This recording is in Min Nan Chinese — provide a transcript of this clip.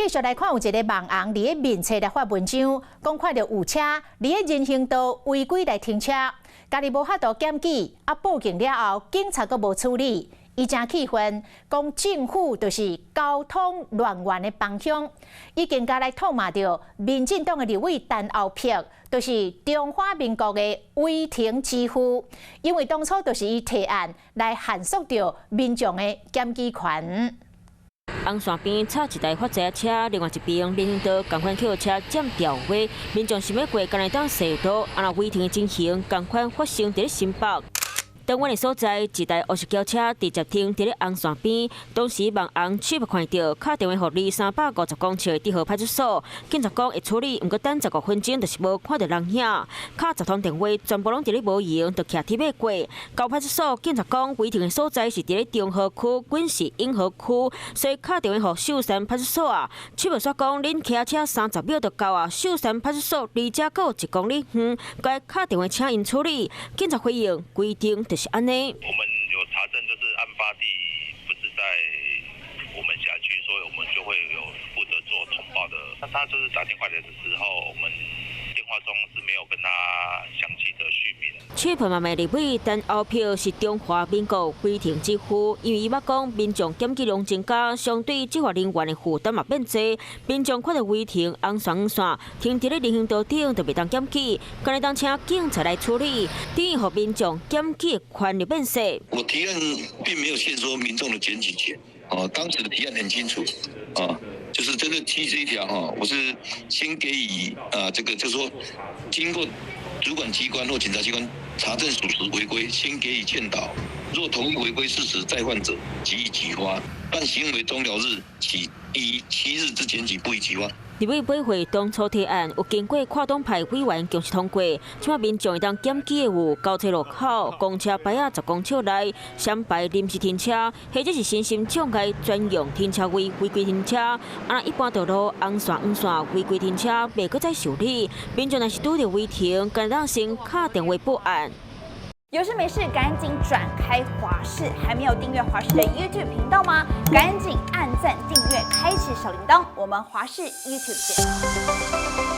繼續來看，有一个網紅佇咧面冊來發文章，講看著有車佇咧人行道違規來停車，家己無法度檢舉，啊報警了後，警察閣無處理，伊誠氣憤，講政府就是交通亂源的幫兇，伊更加來痛罵著民進黨的立委陳歐珀，就是中華民國的違停之父，因為當初就是伊提案來限縮著民眾的檢舉權。紅線邊插一台發財車，另外一邊人行道仝款轎車佔掉位，民眾想欲過，敢若會當踅路，啊若違停的情形，仝款發生佇咧新北。當阮的所在，一台烏色轎車直接停佇咧紅線邊，當時網紅手看著，敲電話予離350公尺的竹河派出所，警察講會處理，毋過等15分鐘就是無看著人影，敲10通電話全部攏佇咧無閒，就徛鐵馬過。到派出所，警察講違停的所在是佇咧中和區，阮是永和區，所以敲電話予秀山派出所啊。手無煞講，恁騎車30秒就到啊，秀山派出所離遮閣有1公里遠，該敲電話請𪜶處理。警察回應規定就是按呢。我們有查證，就是案發地不是在我們轄區，所以我們就會有負責做通報的。那他就是打電話來的時候，我們電話中是沒有跟他詳細的敘明。手盤嘛，立委陳歐珀是中華民國違停之父，因為伊捌講民眾檢舉量增加，相對執法人員的負擔嘛變濟。民眾看著違停紅線黃線停佇咧人行道頂，就袂當檢舉，敢若當請警察來處理，等於予民眾檢舉的權利變細。我提案並沒有限縮民眾的檢舉權，啊，當時的提案很清楚，啊，就是針對71條哈，我是先給予啊，這個就是說，經過主管機關或檢察機關查證屬實違規，先給予勸導。若同一違規事實再犯者，即予舉發。但行為終了日起依7日之檢舉不予舉發。立委委會當初提案有經過跨黨派委員共識通過，這擺民眾會當檢舉的有交叉路口、公車牌仔10公尺內閃牌臨時停車，或者是身心障礙專用停車位違規停車。啊，一般道路紅線黃線違規停車袂閣再受理。民眾若是拄著違停，敢若先敲電話報案。有事沒事趕緊轉開華視，還沒有訂閱華視的 YouTube 頻道嗎？趕緊按讚、訂閱、開啟小鈴鐺，我們華視 YouTube 見。